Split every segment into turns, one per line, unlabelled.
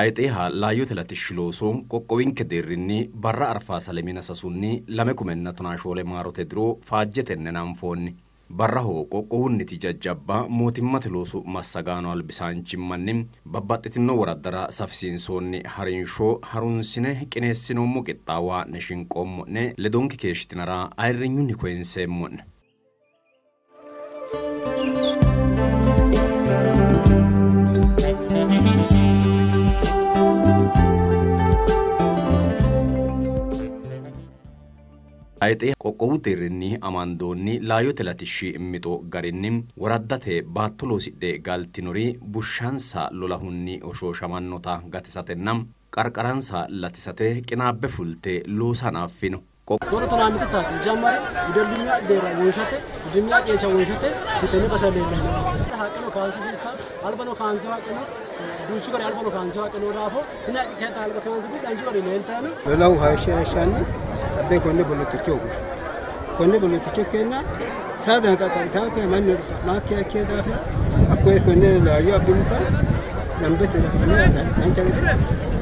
Tayxeha laayyote latishshi looso qoqqowinke deerrinni barra arfaasa 2014 maarote diro faajjetenni hananfoonni. Barraho qoqqowunniti jajjabba mootimmate loosu massagaano albisaanchimmanni babbaxxitino woraddara safisiinsoonni harinsho harunsine qineessinoommo qixxaawa shinqoommo'ne ledonke keeshshitinara ayirrinyunni koyinseemmo'ne. Tayxe qoqqowu deerrinni amandoonni laayyote latishshi mixo garinni woraddate baatto loosidhe galtinori bushshansa lolahunni hoshooshamannota gatisatenna qarqaransa latisate qinaabbe fulte loosa hanaffino.
Sooro tonaa saate jammare wedellunya deerra wonshate wedellunya qeecha wonshate tenne base leellanno. Haqqeno kaansiisa albano kaanso haqqeno duuchu gari albano kaanso haqqeno daafo tini haqqe kayinni alba kaansi danchu gari leeltanno.
Lolahu hayishshe hayishshanni abbe konne bolotticho fushshu. Konne bolotticho ikkeenna saada xaqqa'mitaanke mannu xaqqa'maakkiha ikkino daafira hakkoye konne laayyo abbinita dambete dancha gede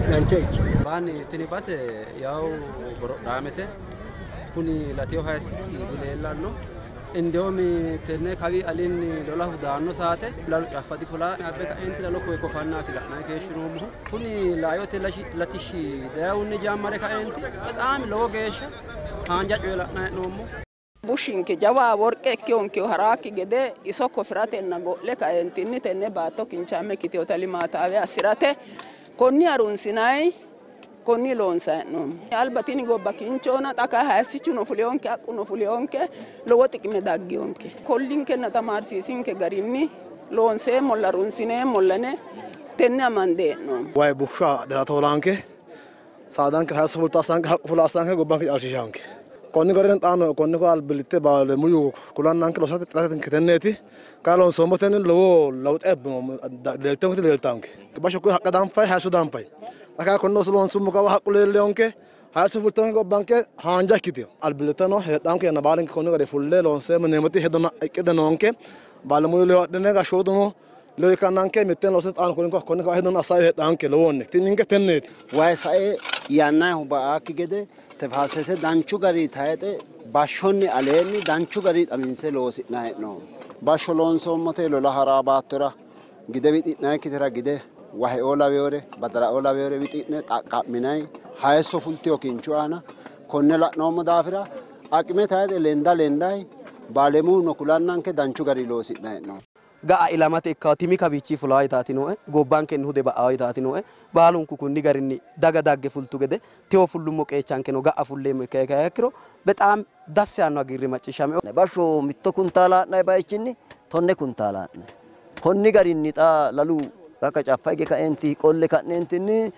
dancha ikki.
Baani tini base yaw borodhaamete kuni lateyo hayissiti dileellanno. Indiyoomi tenne kawi alinni lolahu daanno saate lalu caffa difula abbe kaenti lalo koye kofannaati la'nanni keeshshinoommohu. Kuni laayyote latishshi dayihunni jammare kaenti bexaami lowo geeshsha haanja coye la'nanni hee'noommo.
Bushinke jawa worqe ikkiyonkeho haraakki gede iso kofiratenna go'le kaentinni tenne baatto kinchaame ikkiteyoota limaataawe assirate konni harunsinayi konni loonsayi hee'noommo. Alba tini gobba kinchoona xa kayi hayissichuno fuleyonke haqquno fuleyonke lowo xiqime daggeyonke. Kollinkenna tamaarsiisinke garinni loonseemmolla harunsineemmolla yine tenne amande hee'noommo.
Wayi bushsha dheratoolaanke saadanke hayisso fulto assanke haqqu fulo assanke gobbanke caalshiishanke. Konni garinni xaano konni ko albillitte baalemuyu kulannanke loosate xiratenke tenneeti kayi loonsoommotenni lowo lawuxe leeltenketi leeltanke. Bashsho koye haqqa danfayi hayisso danfayi. Xa kayi konne looso loonsummo kawa haqqu leelleyonke hayisso fultonke gobbanke haanja ikkiteyo. Albillitteno heedhanke yanna baalinke konni gari fulle loonseemmo yineemmoti hedonna iqqide noonke. Baalemuyu ledo adhine gashshootuno ledo ikkannanke mitteen loosate xaano konni kawa hedonna assaawe heedhanke lowoonni. Tini ninke tenneeti.
Wayi sae yannayihu ba'aakki gede tefaasese danchu gari tayixe bashshonni aleenni danchu gari xawinse loosi'nanni hee'noommo. Bashsho loonsoommote lola haraa baattora gide wixi'nayikkitera gide waheoo laweyore badalaoo laweyore wixi'ne xaqqa'minayi hayisso fulteyo kinchu aana konne la'noommo daafira aqime tayixe lenda lendayi baalemuno kulannanke danchu gari loosi'nanni hee'noommo.
Ga'a ilamate ikkawo timi kawiichi fulaa yitaati nooe gobbankenni hude ba'aa yitaati nooe baalunku kunni garinni daga dagge fultu gede tewo fullummo qeechankeno ga'a fulleemmo ikka ikkiro bexaam dassi yaanno hagiirri macciishshame.
Bashsho mitto kuntaala ha'nayi bayichinni 10 kuntaala ha'nayi. Konni garinni xa lalu kakka caffa hige kaenti qolle ka'neentinni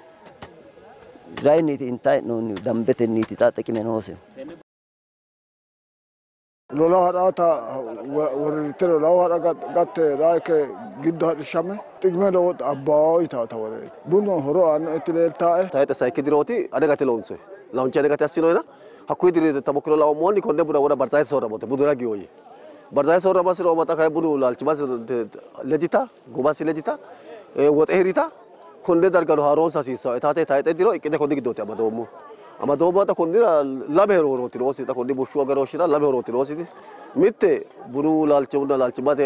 rayinniiti intayi hee'noonnihu dambetenniiti xa xiqime noose.
Lolahu hadhaata worritte lolahu hadha gatte raayike giddo hadhishshame xiqime lowo abbaa yitaata wore bunu horo aanno itti leeltaa'e.
Tayixe sayikki dirooti adagate loonsoyi launchi adagate assinoyina hakkuyi diri tamokkiro la'oommoonni konne buna wona barzaayete soorramote bunu ragi woyye barzaayete soorramasi roomata kayi bunu laalchimasi ledita gumasi ledita woxe hirita konne dargano haaroonsa hasiissawo itaate tayixe diro iqqide konni giddooti amadoommo. Amadoommo konnira lame horooti noosi xa konni bushshu agarooshshira lame horooti noositi mitte bunu laalchunna laalchimmate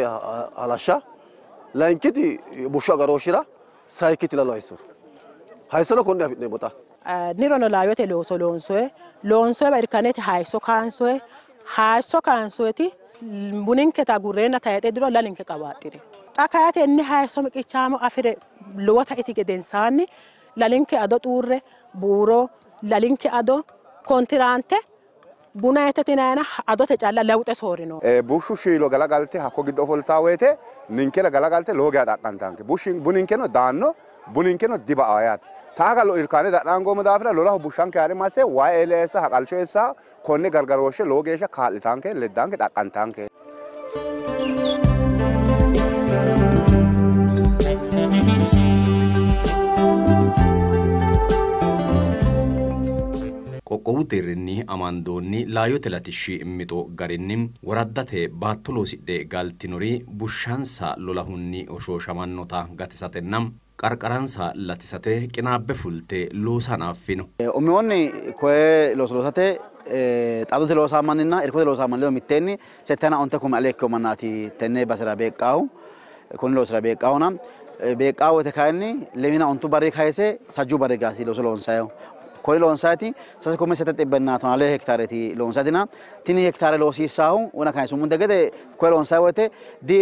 halashsha layinkiti bushshu agarooshshira sayikkiti lalu hayissote hayissono konne afi'neemmo xa.
Nirono laayyote looso loonsoye loonsoye irkanete hayisso kaansoye hayisso kaansoyeti buninketa agurreenna tayixe diro lalinke qawaaxxire xa kayatenni hayisso miqichaamo afire lowota iti gedensaanni lalinke ado xuurre buuro lalinke ado kontiraante buna etetinayina adote calla lewuxe soorino.
Bushshu shiilo galagalte hakko giddo ofoltaa woyte ninkera galagalte lowo geeshsha xaqqantanke buninkeno daanno buninkeno diba'aa yaate. Taaga irkaane dadhangoommo daafira lolahu bushshanke haare masse wayi eela eessa haqalcho eessa konne gargarooshshe lowo geeshsha kaa'litanke leddanke xaqqantanke.
Qoqqowu deerrinni amandoonni laayyote latishshi mixo garinni woraddate baatto loosidhe galtinori bushshansa lolahunni hoshooshamannota gatisatenna qarqaransa latisate qinaabbe fulte loosa hanaffino.
Umihunni koye looso loosate xaadote loosaa manninna irkote loosaa manni ledo mitteenni 69 kume ale ikkeyo mannaati tenne basera beeqqaahu konni loosira beeqqaahuna beeqqaa woyte kayinni 25 barri kayise 30 barri gaati looso loonsayihu. Konni loonsayti 6,812 hektaareti loonsaytina tini hektaare loosiissaahu wona kayisummonte gede koye loonsayi woyte di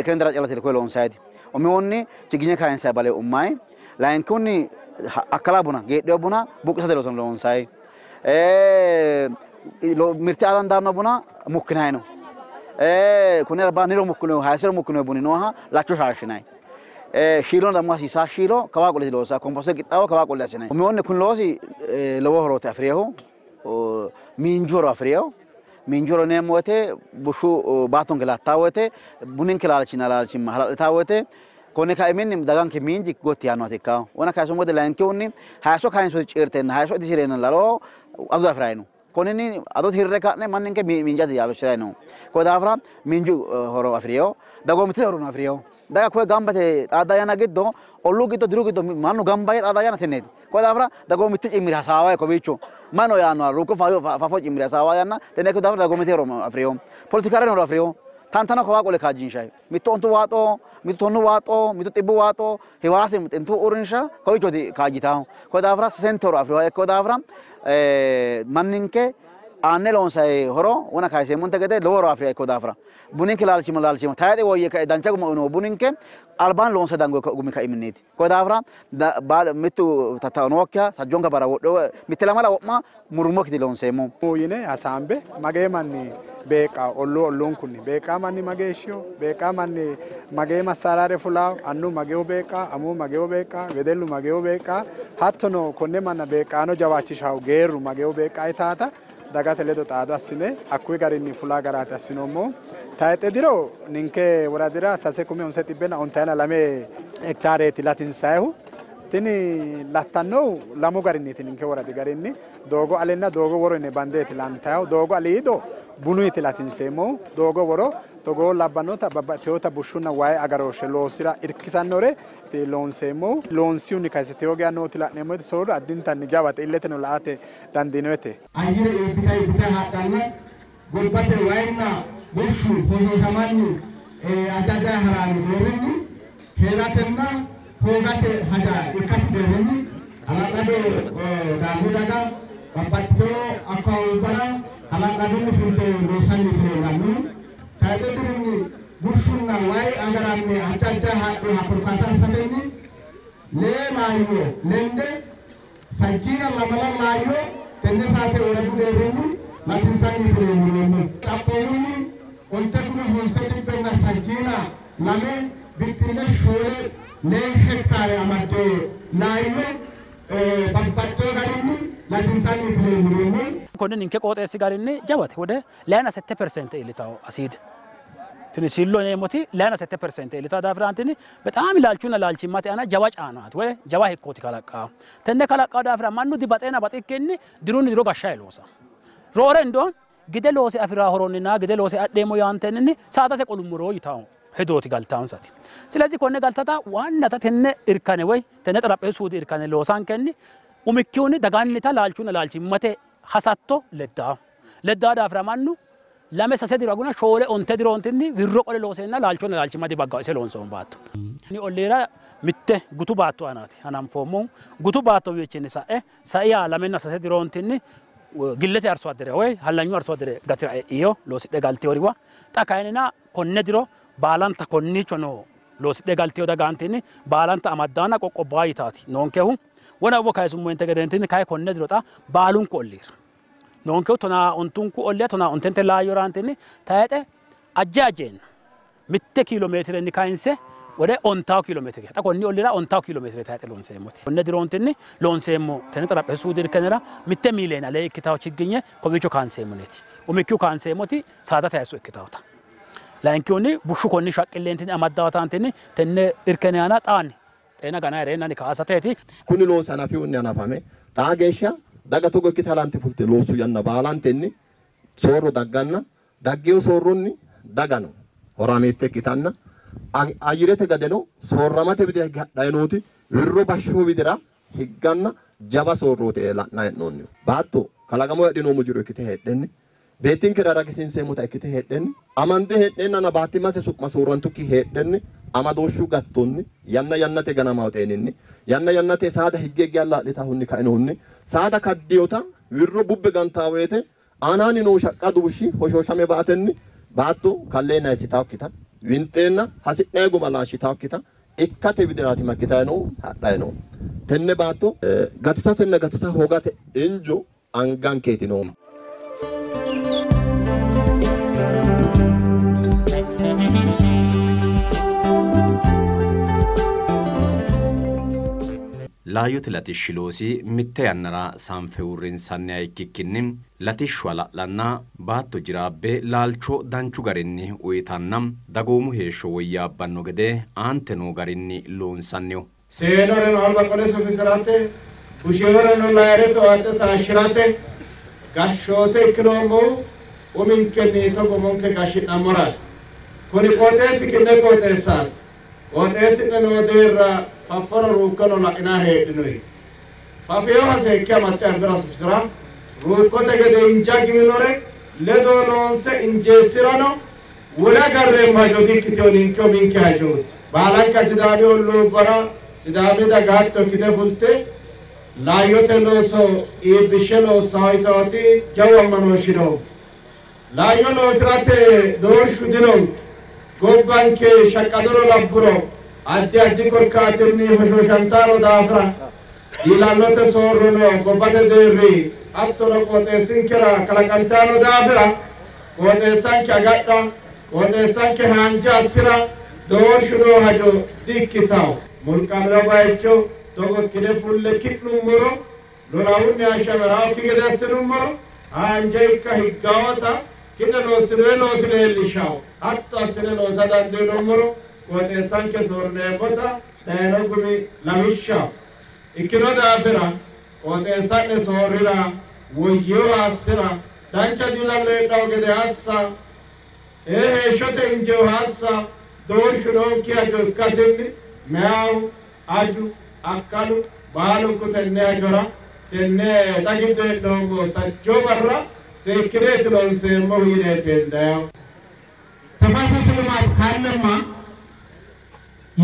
ekendara callate koye loonsayti. Umihunni chiginye kayinsayi bale ummayi, layinkihunni akkala buna geedheyo buna buqqisate looso loonsayi. Mirte aa dandaanno buna mukkinayi no. Konni albaanni niro mukkinoyi hayisero mukkinoyi buni nooha lacho shaashshinayi. Shiilono dammo hasiisaa shiilo kawaa qolleti loosa komposte qixxaawo kawaa qolle assinayi. Umihunni kuni loosi lowo horooti afi'reehu, miinju horo afi'reehu. Miinju horo yineemmo woyte bushshu baattonke lattaa woyte buninke laalchinna laalchimma hala'litaa woyte konni kaiminni daganke miinji gotti yaannoha ikkawo. Wona kayisummo woyte layinkihunni hayisso kayinsoti ciirtenna hayisso itisireenna laloho ado afi'rayi no. Konninni adote hirre ka'ne manninke miinjate yaalosirayi no. Koye daafira miinju horo afi'reeho, dagoomittete horono afi'reeho. Daga koye gambate xaadda yanna giddo olluu giddo diru giddo mannu gamba yee xaadda yanna tenneeti. Koye daafira dagoomitte cimmire hasaawayi kowiicho mayi yaannoha ruukko fafo cimmire hasaawa yanna tenne ikkino daafira dagoomitte horo afi'reeho. Poletikaaleen horo afi'reeho. Tantano kawaa qole kaajjinshayi. Mittu 10 waaxo, mittu 10 waaxo, mittu 100 waaxo hiwaasi xintu uurrinsha kowiichooti kaajjitaahu. Koye daafira sesente horo afi'reeho ikkino daafira manninke aane loonsayi horo wona kayiseemmonte gede lowo horo afi'reeho ikkino daafira buninke laalchimma laalchimma tayixe woyye kae dancha guma uyinohu buninke albaan loonsayi dango gumi kaiminniiti. Koye daafira mittu tattao nookkiha sajjonka bara wodho mitte lamala wo'ma murummokkiti loonseemmo.
Yine hasaambe magee manni beeqqaa olluu olluunkunni beeqqaa manni mageeshshiho beeqqaa manni magee massaaraare fulaawo annu mageehu beeqqaa amuu mageehu beeqqaa wedellu mageehu beeqqaa hattono konne manna beeqqaano jawaachishahu geerru mageehu beeqqaa itaata dagate ledo xaado assine hakkuyi garinni fulaa garaati assinoommo. Tayixe diro ninke woradira 6,992 hektaareeti latinsayihu. Tini lattannohu lamu garinniiti ninke woradi garinni doogo alenna doogo woro yine bandeeti lantayihu. Doogo aliido bunuyti latinseemmohu, doogo woro togoo labbannota babbaxxiteyoota bushshunna wayi agarooshshe loosira irkisannore loonseemmohu. Loonsihunni kayise teyo geya nooti la'neemmoti soorro addintanni jawate illeteno la"ate dandiinoyete.
Ayyire iibbitayi iibbitayi hadhanna gobbate wayinna bushshu hoshooshamanni ajajayi haraanno deerrinni heeratenna hoogate haja ikkasi deerrinni hala'lado daanni daga babbaxxiteyo akkawaawubbara hala'ladunni fulte loosanni leellannohu. Tayixe dirinni bushshunna wayi agaramme adda hadhe korkaata assatenni lee laayyo lende 32 laayyo tenne saate woradu deerrinni latinsanni leellanno. Xaphoomunni 9,962 bittinne 4 lee hektaare amadde laayyo babbaxxeyo garinni latinsanni leellanno.
Konni ninke qooxeessi garinni jawate wode 27% iillitawo asiide. Tini sillo yineemmoti 27% iillitawo daafira antini bexaami laalchunna laalchimmate aana jawa caanaati woy jawa hekkooti kalaqqaahu. Tenne kalaqqaahu daafira mannu dibaxeena baxikkinni dirunni diro gashshayi loosa. Roore indoon gide loose afiraa horonninna gide loose adheemmo yaantenni saadate qolummoro yitawo hedooti galtaawunsati. Silezi konne galtata waannata tenne irkane woy tenne xarapheessu suudi irkane loosankenni umikkihunni dagannita laalchunna laalchimmate hasatto leddaa. Leddaa daafira mannu 2 3 diro aguna 4 9 diroontinni wirro qole looseenna laalchunna laalchimma dibaggawo ise loonsoommo baatto. Ni olliira mitte gutu baatto aanaati hananfoommohu. Gutu baatto wiichinni sa'e saiyaa 2 3 diroontinni gillete arso addere woy hallanyu arso addere gatira e'iyo loosidhe galtiyoriwa. Xa kayinnina konne diro baalanta konniicho noo loosidhe galtiyo dagaantinni baalanta amaddaanna qoqqobbaa yitaati noonkehu. Wona uwo kayisummoyinte gedeentinni kayi konne diro xa baalunku olliira noonkehu 19 olliya 19 laayyoraantinni tayixe ajje ajjeenna 1 kiiloomeetirenni kayinse wode 10 kiiloomeetire xa konni ollira 10 kiiloomeetire tayixe loonseemmoti. Konne diroontinni loonseemmo tenne xarapheessu suudi irkenera 1 miiliyeene alee ikkitawo chigginye kowiicho kaanseemmoneeti. Umikkihu kaanseemmoti saadate hayisso ikkitawota. Layinkihunni bushshu konni shaqqilleentinni amaddawataantinni tenne irkene aana xaanni xeena ganayi reennani kaasateeti.
Kuni loosi hanafihunni hanafame xaa geeshsha daga togo ikkite halante fulte loosu yanna baalantenni soorro dagganna daggeyo soorronni dagano horaameette ikkitanna Ayyirete gadeno soorramate widira higge hadhayi nooti wirro bashsho widira higganna jawa soorrooti la'nayi hee'noonnihu. Baatto kalaqamu adhinoommo jiro ikkite heedhenni beettinkera ragisiinseemmota ikkite heedhenni amande heedheennana baattimmase su'ma soorrantukki heedhenni amadooshshu gattonni yanna yannate ganamaho xeeninni yanna yannate saada higge higge allaa'litahunni kainohunni saada kaddiyota wirro bubbe gantaa woyte aanaanni noo shaqqadu bushshi hoshooshame ba'atenni baatto kalleenna hayissitaakkita winxeenna hasi'nayi guma laashshitaakkita ikkate widiraati makkitayi noo hadhayi noo. Tenne baatto gatisatenna gatisa hoogate injo angankeeti noo.
Laayyote latishshi loosi mitte yannara sanfe uurrinsanniha ikkikkinni latishshu hala'lanna baatto jiraabbe laalcho danchu garinni uyitanna dagoomu heeshsho woyyaabbanno gede aante noo garinni loonsanniho.
Seenoreno alba qole sufisirate, busheoreno layre towaate taashshirate gashshoote ikkinoommohu uminkenni togo umonke gashshi'nammoraati. Kuni qooxeessi kinne qooxeessaati. Qooxeessi'ne noo deerra fafforo ruukkono la'inaa heedhinoyi. Fafeyoha seekke amaxxe albira sufisira, ruukkote gede inja giwinore ledo loonse injeessirano wole agarreemmo hajo dikkiteyo ninke uminke hajooti. Baalanka Sidaami olluubbara Sidaami daga hatto ikkite fulte laayyote looso iibbishshe loossawo yitaati jawu ammanooshshi noonke. Laayyo loosirate doorshu dinonke. Gobbanke shaqqadoro labburo addi addi korkaatinni hoshooshantaano daafira diilallote soorrono gobbate deerri hattono qooxeessinkera kalaqantaano daafira qooxeessanke agadha qooxeessanke haanja assira doorshu noo hajo dikkitawo. Mulqamino bayicho togo ikkine fulle ki'nummoro lolahunni hashameraokki gede assinummoro haanja ikka higgawota ki'ne loossinoye loosi leellishawo. Hatto assine loosa dandiinummoro qooxeessanke soorrineemmota dayino gumi lawishshaho. Ikkino daafira qooxeessa'ne soorrira woyyewa assira dancha diilallo heedhawo gede assa heeshshote injeewo assa doorshu nookki hajo ikkasinni meyawu aju akkalu baalunku tenne hajora tenne xa giddo hee'noommo sajjoo barra seekkineeti loonseemmohu yineeti hendayahu.
ተፋሰስ ልማት ካለማ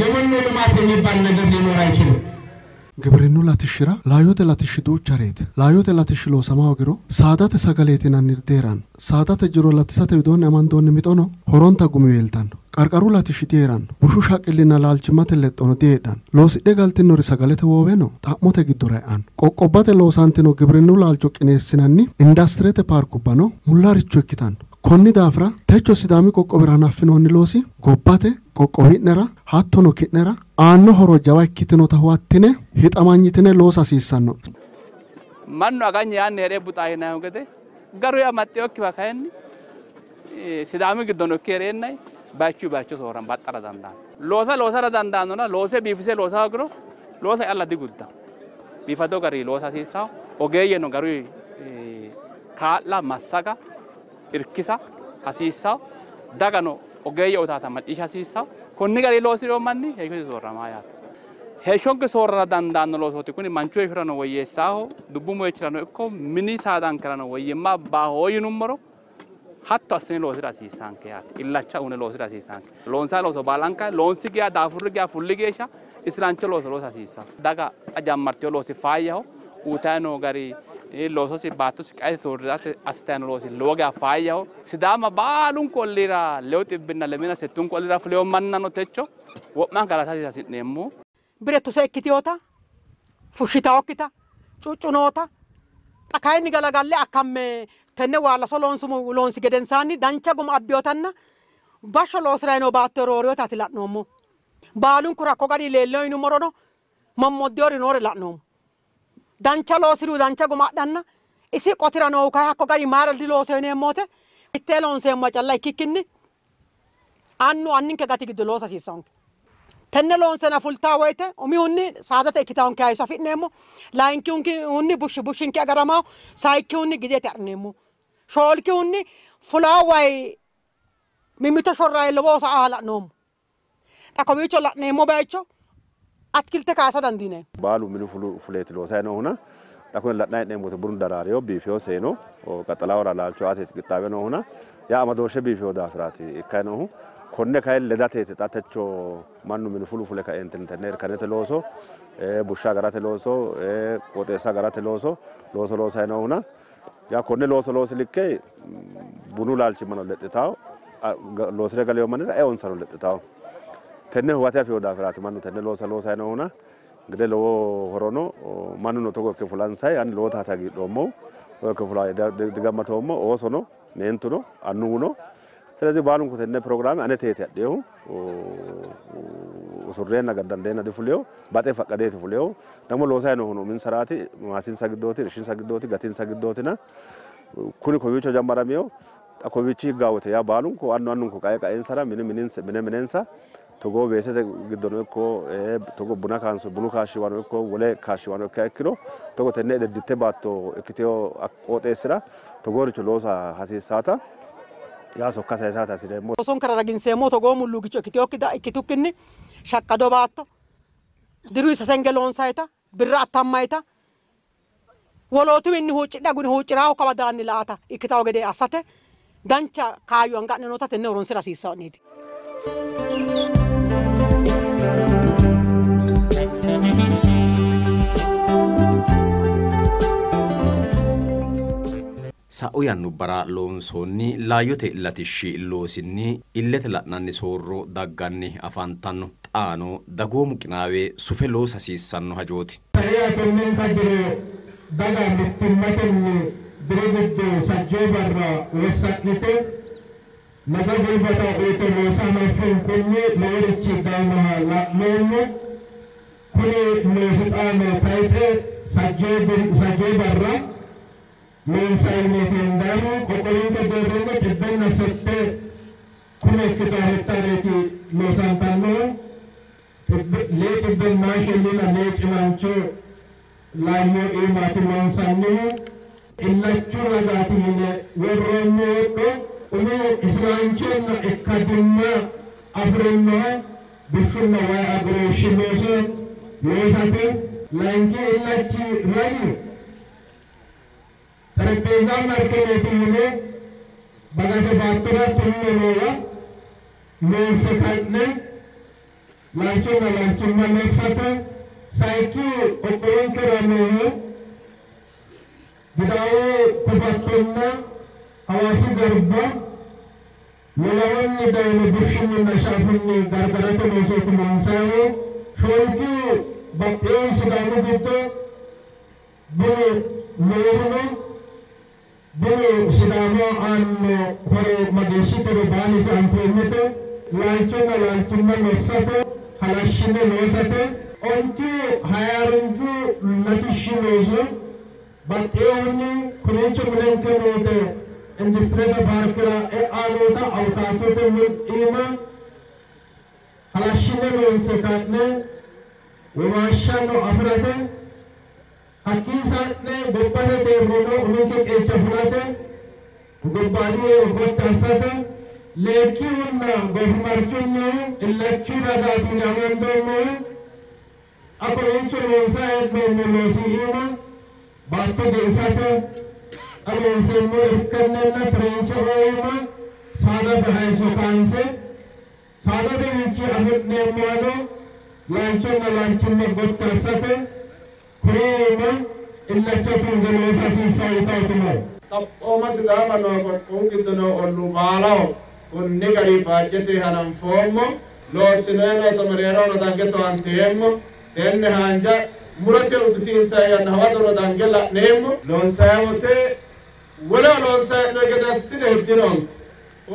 የመኖ ልማት የሚባል ነገር ሊኖር አይችልም።
Gibrinnu latishshira laayyote latishshi duuchareeti. Laayyote latishshi loosama hoogiro saadate sagaleeti yinanniri diheeranno. Saadate jiro latisate widoonni amandoonni mixono horonta gumiweeltanno. Qarqaru latishshi diheeranno. Bushu shaqqillinna laalchimmate lexxono diheedhanno. Loosidhe galtinori sagalete wooweno xa'mote giddora e'anno. Qoqqobbate loosantino gibrinnu laalcho qineessinanni indastirete paarkubbano mullaricho ikkitanno. Konni daafira techo Sidaami qoqqowira hanaffinoonni loosi gobbate qoqqowi'nera hattono ki'nera aanno horo jawa ikkitinota huwattine hixamanyitine loosa hasiissanno.
Mannu aganyi yaanni hee're buxaa yinannihu gede garu amaxxinokkiwa kayinni Sidaami giddono ikke heereennayi bayichu bayicho soorran baxxara dandaanno. Loosa loosara dandaannona loose biifise loosa hoogiro loosa calla digudda. Biifado gari loosa hasiissawo ogeeyyeno garuyi kaa'la massaga irkisa hasiissawo dagano ogeeyye otaata macciishsha hasiissawo. Konni gari loosiro manni heeshshosi soorramaa yaate. Heeshshonke soorrara dandaanno loosooti kuni manchu heeshshorano woyyeessaaho dubbu moyichirano ikko mini saadankerano woyyimma abbaaho yinummoro hatto assine loosira hasiissaanke yaate. Illacha uune loosira hasiissaanke. Loonsayi looso baalanka loonsi geya daafurri geya fulli geeshsha isilancho looso loosa hasiissawo. Daga xa jammarteyo loosi faayyaho uutayi noo gari loososi baattosi qaesi soorrirate assitayi noo loosi lowo geya faayyaho. Sidaama baalunku olliira 2,800 olliira fuleyo mannano techo wo'ma galatasi hasi'neemmo.
Birettuse ikkiteyoota fushshitawokkita cuccunoota xa kayinni galagalle akkamme tenne waallaso loonsumo loonsi gedensaanni dancha guma abbiyotanna bashsho loosirayi noo baatto rooriyotaati la'noommo. Baalunkura hakko gari leellino yinummorono mommoddeyori noore la'noommo. Dancha loosirihu dancha guma adhanna isi qotira noohu kayi hakko gari mayira dilooseyo yineemmo wote mittee loonseemmoha calla ikkikkinni annu anninke gati giddo loosa hasiissawonke. Tenne loonsena fultaa woyte umihunni saadate ikkitawonke hayisso afi'neemmo, layinkihunni bushshi bushshinke agaramawo, sayikkihunni gidete adhineemmo, shoolkihunni fulawo wayi mimmito shorrayi lowo sa'a la'noommo. Xa kowiicho la'neemmo bayicho atkilte kaasa dandiineemmo.
Baalu minu fuleeti loosayi noohuna xa kune la'nayi hee'neemmoti bunu daraareyo biifeyo seeno qaxxalawora laalcho aateeti qixxaawe noohuna yaa amadooshshe biifeyo daafiraati ikkayi noohu. Konne kayinni ledateeti xa techo mannu minu fulu fule kaeentinni tenne irkanete looso bushsha agarate looso qooxeessa agarate looso loosayi noohuna yaa konne looso loosi likke bunu laalchimmano lexxitawo loosire galeyo mannira eonsano lexxitawo. Tenne huwate afeyo daafiraati mannu tenne loosa loosayi noohuna እንግዲህ lowo horono mannuno togo ikke fulansayi ani lowo taate hagiidhoommohu togo ikke fula digammatoommo oosono meentuno annuwuno ስለዚህ baalunku tenne pirogiraame ane teeti adheehu usurreenna gaddandeenna difuleyo baxe faqqadeeti fuleyo ደግሞ loosayi noohuno uminsaraati maasinsa giddooti irshinsa giddooti gatinsa giddootina kuni kowiicho jammaramiyo xa kowiichi higgaa wote yaa baalunku annu annunku qae qaensara mine minensa togo weesete giddono ikko togo buna kaanso bunu kaashshiwano ikko wole kaashshiwano ikkiha ikkiro togo tenne ededditte baatto ikkiteyo qooxeessira togooricho loosa hasiissaata yaa sokka sayisaata hasireemmo.
Oosonkera raginseemmo togoo mulluugicho ikkitukkinni shaqqado baatto diru sasenge loonsayita birra attammayita wolootuwinni huuccidhe aguni huucciraahu kawa daanni la'ata ikkitawo gede assate dancha kaayyo anga'ne noota tenne horonsira hasiissanniiti.
Sa'u yannubbara loonsoonni laayyote latishshi loosinni illete la'nanni soorro dagganni afantanno. Xaano dagoomu qinaawe sufe loosa hasiissanno hajooti.
Daga mittimmatenni diru giddo sajjoo barra wossa'nite laga gulbata uyite loosa hanaffunkunni loworichi dayinoha la'noommo. Kuni loosi xaano tayixe sajjoo barra loonsayineeti hendamu qoqqowinke deerrinni 800 kume ikkitao hektaareeti loosantannohu 295 cilancho laayyo iimaati loonsannihu illachu ragaati yine worroonni wodho umihu isilaanchonna ikkadimma afirinoha bushshunna wayi agarooshshi looso loosate layinki illachi ragi ጠረጴዛ መርከኔት yine bagate baattora tullo noowa loonse ka'ne laalchonna laalchimma lossate sayikkihu qoqqowinkera noohu Gidaawu kofattonna Hawaasi garba lolahunni dayino bushshunninna shaafunni gargarate loosooti loonsayihu. Shoolkihu baxxeewu Sidaamu giddo bunu looruno bunu Sidaama aanno horo mageeshshitero baalisi anfoommote laalchonna laalchimma lossate halashshine loosate ontu hayarinju latishshi looso baxxeehunni kowiicho mulenke noote industirete paarkera e'a noota awukaatote iima halashshine loonse ka'ne womaashshano afirate hakkii sa'ne gobbate deerrino uminke qeecha fulate gobbaadi gotti assate leekkihunna goofimarchunnihu illachu ragaati yine amandoommohu akowiicho loonsayi hee'noommo loosi iima baatto geisate xa loonseemmo irkannenna tireenche iima saadate hayisso kaanse saadate wiichi afi'neemmohano laalchonna laalchimma gotti assate kuri iima illacha tunge loosa hasiissanno yitaati no.
Xaphooma Sidaama noo qoqqowu giddo noo olluu baalaho konni gari faajjete hananfoommo loossinoyi looso mereerono dange towanteemmo tenne haanja murote uddisiinsayi yanna hawadono dange la'neemmo loonsayi wote woleho loonsayi hee'noyi gede assitine heddinoonte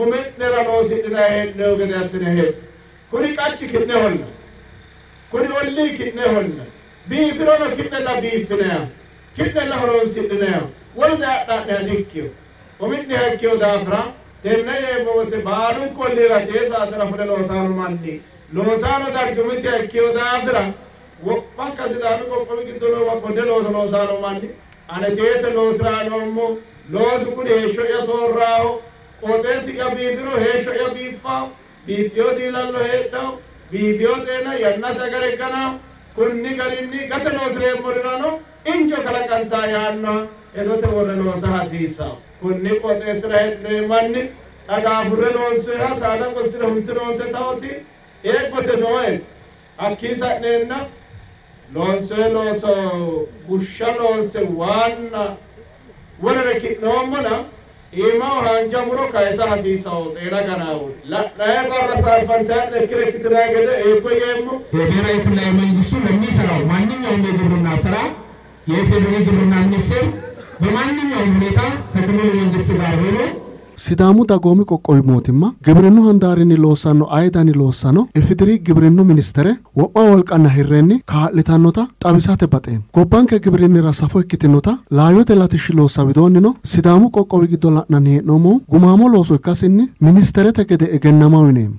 umi'nera loosidhinayi hee'noyi gede assine hedde kuni qachi ki'neholla kuni ollii ki'neholla biifirono ki'nella biiffinaya ki'nella horonsidhinaya wolu daadha'neha dikkiyo umi'neha ikkiyo daafira tenne yeemmo wote baalunku ollira tee saatera fule loosaano manni loosaano dargi umisiha ikkiyo daafira wo'manka Sidaamu qoqqowi giddo noowa konne looso loosaano manni ane teete loosiraa noommo loosu kuni heeshsho'ya soorraaho qooxeessi'ya biifiro heeshsho'ya biiffaaho biiffiyo diilallo heedhaho Biifiyo xeena yannasi agare ganaa kunni garinni gate loosireemmorirano injo kalaqantaa yaannoha hedote worre loosa hasiissawo. Kunni qooxeessira hee'noyi manni dhagaafurre loonsoyiha saada qoltine huntinoonte taoti eeggote nooeti. Hakkii sa'neenna loonsoyi looso bushsha loonse waanna wolere ki'noommona iimaho haanja muro kayisa hasiissawo xeena ganaawo la'nayi barra saalfantaya'ne ikkire ikkitinayi gede eeggo yeemmo.
የብሔራዊ ክልላዊ መንግስቱ ለሚሰራው ማንኛውም የግብርና ስራ የኢፌዴሪ ግብርና ሚኒስቴር በማንኛውም ሁኔታ ከክልሉ መንግስት ጋር ሆኖ
Sidaamu dagoomi qoqqowi mootimma gibrinnu handaarinni loossanno aye dani loossano IFEDIRI gibrinnu ministere wo'ma wolqanna hirrenni kaa'litannota xawisate baxeemmo. Gobbanke gibrinnira safo ikkitinota laayyote latishshi loossa widoonnino Sidaamu qoqqowi giddo la'nanni hee'noommohu gumaamo looso ikkasinni ministerete gede egennama uyineemmo.